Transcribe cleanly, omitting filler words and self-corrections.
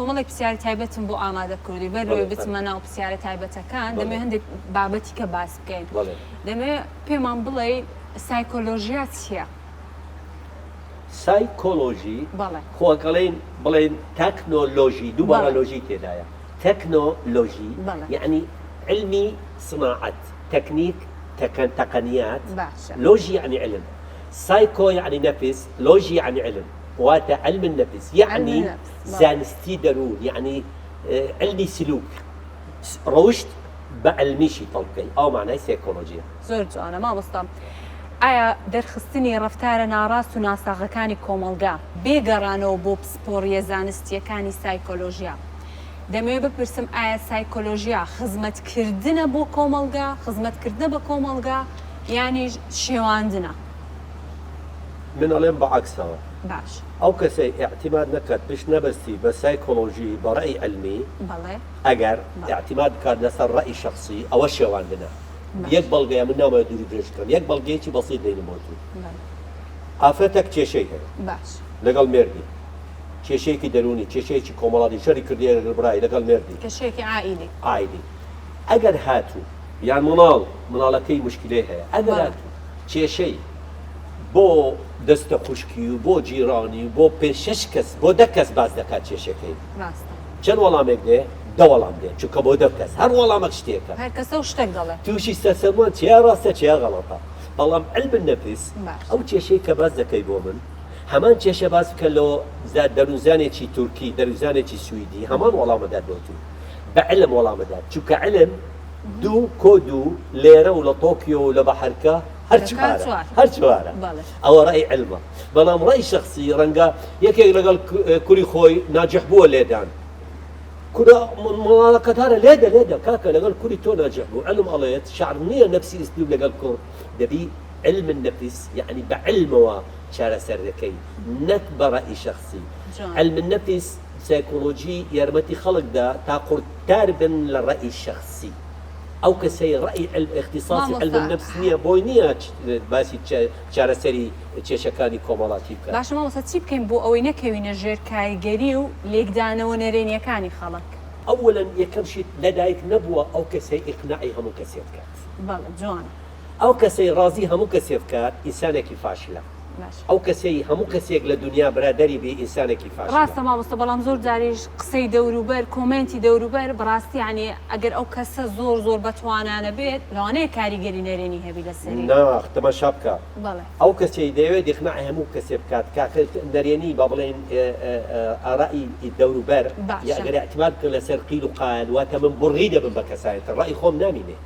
کۆمەڵێک پرسیاری تایبەتم بۆ ئامادە کردووی، بەر بەڵێ لەوەی بچمە فەرموو. ناو پرسیارە تایبەتەکان، بەڵێ. دەمەوێ هەندێک بابەتی کە باس بکەین. بەڵێ. دەمەوێ پێمان بڵێی سایکۆلۆژیا چییە؟ سایکۆلۆژی، بەڵێ. خۆ ئەڵێین بڵێین تەکنۆلۆژی، دووبارە بەڵێ. لۆژی تێدایە. تەکنۆلۆژی بەڵێ. یەعنی عیلمی سناعەت، تەکنیک، تەکەن، تەقەنیات، باشە. لۆژی یەعنی عیلم. سایکۆ یەعنی نەفس، لۆژی یەعنی عیلم. واتە علم النفس علم یەعنی النفس بەڵێ. زانستی دەروون یەعنی علمی سلوک ڕەوشت بە علمی شیتەڵ بکەی ئەوە مانای سێکۆلۆژیە. زۆر جوانە مامۆستا ئایا دەرخستنی ڕەفتارە ناڕاست و ناساغەکانی کۆمەڵگا بێ گەڕانەوە بۆ پسپۆڕییە زانستییەکانی سایکۆلۆژیا دەمەوێ بپرسم ئایا سایکۆلۆژیا خزمەتکردنە بۆ کۆمەڵگا خزمەتکردنە بە کۆمەڵگا یانیش شێواندنە؟ من ئەڵێم بە عەکسەوە. باش. ئەو کەسەی ئیعتیماد نەکات پشت نەبەستی بە سایکۆلۆژی بە ڕەئی عیلمی بەڵێ. ئەگەر بەڵێ. ئیعتیماد بکات لەسەر ڕەئی شەخسی ئەوە شێواندنە. باش. یەک بەڵگەیە من نامەوێت دوور و درێژ بکەم یەک بەڵگەیەکی بەسیت دەینم بۆ تو. بەڵێ. ئافرەتەک کێشەی هەیە. باش. لەگەڵ مێردی. کێشەیەکی دەروونی کێشەیەکی کۆمەڵاتی شەری کردیە لەگەڵ برای لەگەڵ مێردی. کێشەیەکی عائیلی. عائیلی. ئەگەر هاتوو یان مڵاڵ مڵاڵەکەی موشکیلەی هەیە ئەگەر بەڵێ. هاتوو کێشەی بۆ دەستە خوشکی و بۆ جیرانی و بۆ پێ شەش کەس بۆ 10 کەس باس دەکات کێشەکەی ڕاستە. چەند وەڵامێک دێ 10 وەڵام دێ چونکە بۆ 10 کەس هەر وەڵامەک شتێکە. هەر کەسە و شتێک دەڵێ. تووشی سەرسەرمان چیا ڕاستە چیا غەڵەتە بەڵام علم النفس باشە. ئەو کێشەی کە باس دەکەی بۆ من هەمان کێشە باس بکە لۆ دەروونزانێکی تورکی دەروونزانێکی سویدی هەمان وەڵامە دات بۆ تو بە علم وەڵامە دات چونکە علم دوو کۆ دوو لێرە و لە تۆکیۆ و لە بەحرکە هەر چوارە هەر چوارە ئەوە ڕەئی علمە بەڵام ڕەئی شەخسی ڕەنگە یەکێک لەگەڵ کوری خۆی ناجح بووە لێدان کورە مڵاڵەکەتارە لێدە لێدە کاکە لەگەڵ کوری تۆ ناجح بوو علم ئەڵێت شعر نییە نەفسی ئسلوب لەگەڵ کوڕ دەبی علم النفس یعنی بە علمەوە چارەسەر دەکەی نەک بە ڕەئی شەخسی علم النفس سایکۆلۆجی یارمەتی خەڵک دا تا قورتار بن لە ڕەئی شەخسی. ئەو کەسەی ڕەئی علم ئیختیساسی علم مامۆستا النفس نییە بۆی نییە باسی چارەسەری کێشەکانی کۆمەڵاتی بکات. باشە مامۆستا چی بکەین بۆ ئەوەی نەکەوینە ژێر کاریگەری و لێکدانەوە نەرێنیەکانی خەڵک؟ ئەوەلەن یەکەم شت لەدایک نەبووە ئەو کەسەی ئیقناعی هەموو کەسێ بکات. بەڵێ جوانە. ئەو کەسەی ڕازی هەموو کەسێ بکات ئینسانێکی فاشلە. باشە. ئەو کەسەی هەموو کەسێک لە دونیا برادەری بێ ئینسانێکی فاشلە. ڕاستە مامۆستا بەڵام زۆر جاریش قسەی دەوروبەر کۆمێنتی دەوروبەر بەڕاستی یانی ئەگەر ئەو کەسە زۆر زۆر بەتوانا نەبێت لەوانەیە کاریگەری نەرێنی هەبی لەسەری. نا تەماشا بکە بەڵێ. ئەو کەسەی دەیەوێت ئیقناعی هەموو کەسێ بکات کاکە نەرێنی با بڵێین ئارائی دەوروبەر یا باشە. ئەگەر ئیعتماد بکەن لەسەر قیل و قال واتە من بوڕی دەبم بە کەسایەتی ڕەئی خۆم نامینێ.